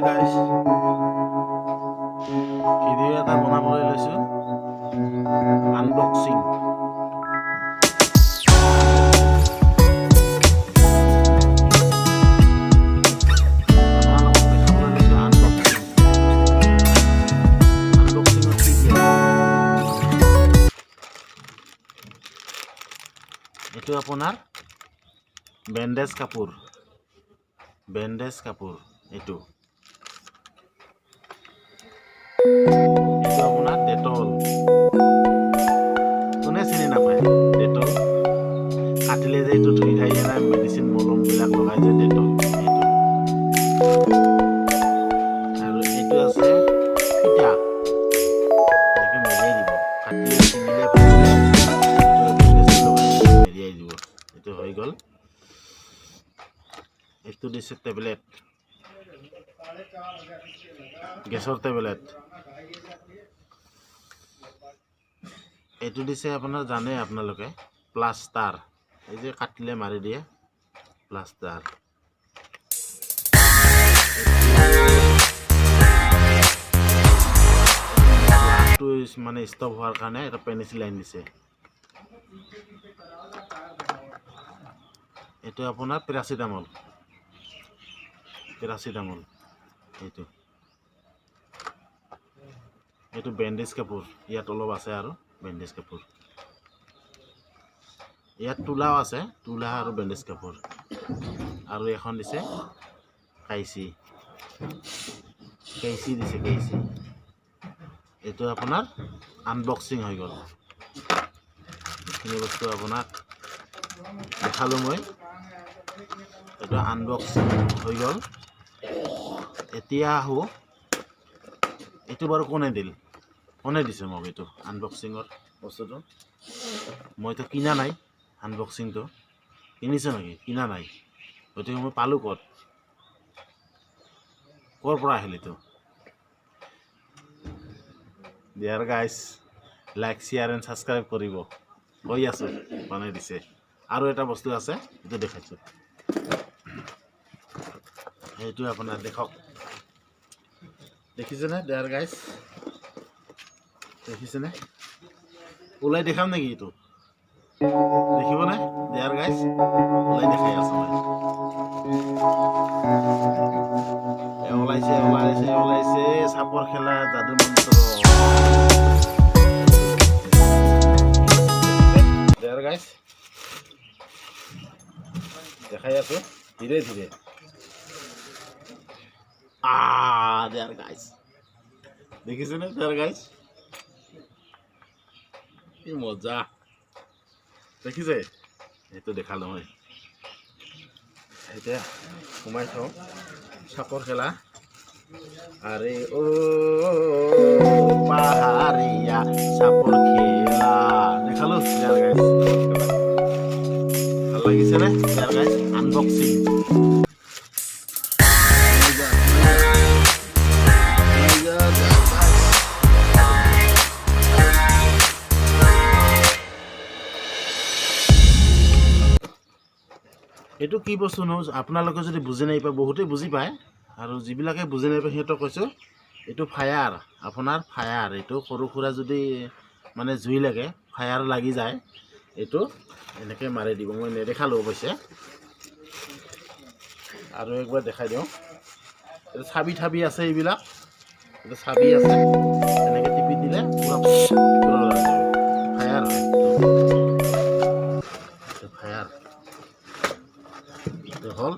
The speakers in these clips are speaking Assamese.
গাইছ, ভিডিঅ' এটা বনাবলৈ লৈছোঁ, আনবক্সিং। আপোনালোকক দেখাবলৈ লৈছোঁ আনবক্সিং। আনবক্সিঙত কি কি আছে? এইটো আপোনাৰ বেণ্ডেজ কাপোৰ, বেণ্ডেজ কাপোৰ এইটো। এইটো আপোনাৰ ডেটল। কোনে চিনি নাপায় ডেটল? কাটিলে যে এইটো ধুই ধাই নাই মেডিচিন মলমবিলাক লগাই যে, ডেটল এইটো। আৰু এইটো আছে ফিটা, এনেকৈ মেৰিয়াই দিব। কাটিলে, ছিঙিলে, ভাঙিলে এইটো বেণ্ডেজটো লগাই মেৰিয়াই দিব। এইটো হৈ গ'ল। এইটো দিছে টেবলেট, গেছৰ টেবলেট। এইটো দিছে আপোনাৰ, জানে আপোনালোকে, প্লাষ্টাৰ, এই যে কাটিলে মাৰি দিয়ে প্লাষ্টাৰ। ব্লাডটো মানে ষ্টপ হোৱাৰ কাৰণে এটা পেনিচিলাইন দিছে। এইটো আপোনাৰ পেৰাচিটামল, পেৰাচিটামল এইটো। এইটো বেণ্ডেজ কাপোৰ, ইয়াত অলপ আছে আৰু বেণ্ডেজ কাপোৰ। ইয়াত তোলাও আছে, তোলা আৰু বেণ্ডেজ কাপোৰ। আৰু এখন দিছে কাইচি, কেঁচি দিছে, কেঁচি। এইটো আপোনাৰ আনবক্সিং হৈ গ'ল। এইখিনি বস্তু আপোনাক দেখালোঁ মই। এইটো আনবক্সিং হৈ গ'ল। এতিয়া আহোঁ, এইটো বাৰু কোনে দিল? কোনে দিছে মোক এইটো আনবক্সিঙৰ বস্তুটো? মইতো কিনা নাই। আনবক্সিংটো কিনিছোঁ নেকি? কিনা নাই। গতিকে মই পালোঁ ক'ত? ক'ৰ পৰা আহিল এইটো? Dear guys, like, share and subscribe কৰিব। কৈ আছোঁ কোনে দিছে। আৰু এটা বস্তু আছে, সেইটো দেখাইছোঁ। সেইটো আপোনাৰ দেখক, দেখিছেনে? ডিয়াৰ গাইজ, দেখিছেনে? ওলাই দেখাম নেকি এইটো? দেখিবনে ডিয়াৰ গাইজ? ওলাই দেখাই আছোঁ মই। ওলাইছে, ওলাইছে, ওলাইছে। সাপৰ খেলা, যাদু মন্ত্ৰ। ডিয়াৰ গাইজ, দেখাই আছোঁ ধীৰে ধীৰে। ডিয়াৰ গাইজ, দেখিছেনে? ডিয়াৰ গাইজ, কি মজা, দেখিছে? সেইটো দেখালোঁ মই। এতিয়া সোমাই থওঁ। সাপৰ খেলা। আৰে অ পাহাৰীয়া, সাপৰ খেলা দেখালো। ডিয়াৰ গাইজ, ভাল লাগিছেনে? Dear guys, unboxing. মজা, মজা, dear guys। এইটো কি বস্তু ন? আপোনালোকে যদি বুজি নাই পায়, বহুতেই বুজি পায়, আৰু যিবিলাকে বুজি নাপায় সিহঁতক কৈছোঁ, এইটো ফায়াৰ, আপোনাৰ ফায়াৰ। এইটো সৰু সুৰা যদি মানে জুই লাগে, ফায়াৰ লাগি যায়, এইটো এনেকৈ মাৰি দিব। মই নেদেখালোঁ অৱশ্যে, আৰু একবাৰ দেখাই দিওঁ। এইটো চাবি থাবি আছে এইবিলাক। এইটো চাবি আছে, এনেকৈ টিপি দিলে পূৰা পূৰা ওলাই যাব। ফায়াৰ হয় এইটো, ফায়াৰ। এইটো হ'ল,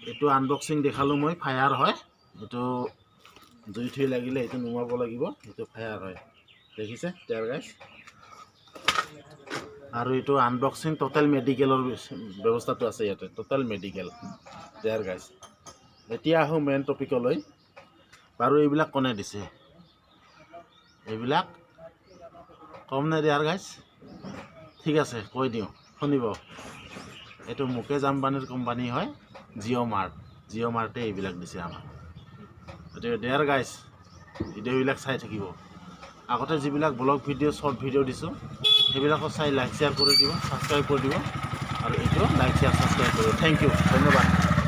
এইটো আনবক্সিং দেখালোঁ মই। ফায়াৰ হয় এইটো। জুই থুই লাগিলে এইটো নুমাব লাগিব। এইটো ফায়াৰ হয়, দেখিছে ডিয়াৰ গাইজ? আৰু এইটো আনবক্সিং, টোটেল মেডিকেলৰ ব্যৱস্থাটো আছে ইয়াতে, টোটেল মেডিকেল। ডিয়াৰ গাইজ, এতিয়া আহোঁ মেইন টপিকলৈ। বাৰু, এইবিলাক কোনে দিছে? এইবিলাক কম নে ডিয়াৰ গাইজ? ঠিক আছে, কৈ দিওঁ, শুনিব। এইটো মুকেশ আম্বানীৰ কোম্পানী হয় জিঅ' মাৰ্ট। জিঅ' মাৰ্টে এইবিলাক দিছে আমাক। গতিকে ডিয়াৰ গাইজ, ভিডিঅ'বিলাক চাই থাকিব। আগতে যিবিলাক ব্লগ ভিডিঅ', শ্বৰ্ট ভিডিঅ' দিছোঁ, সেইবিলাকো চাই লাইক, শ্বেয়াৰ কৰি দিব, ছাবস্ক্ৰাইব কৰি দিব। আৰু এইটো লাইক, শ্বেয়াৰ, ছাবস্ক্ৰাইব কৰিব। Thank U, ধন্যবাদ।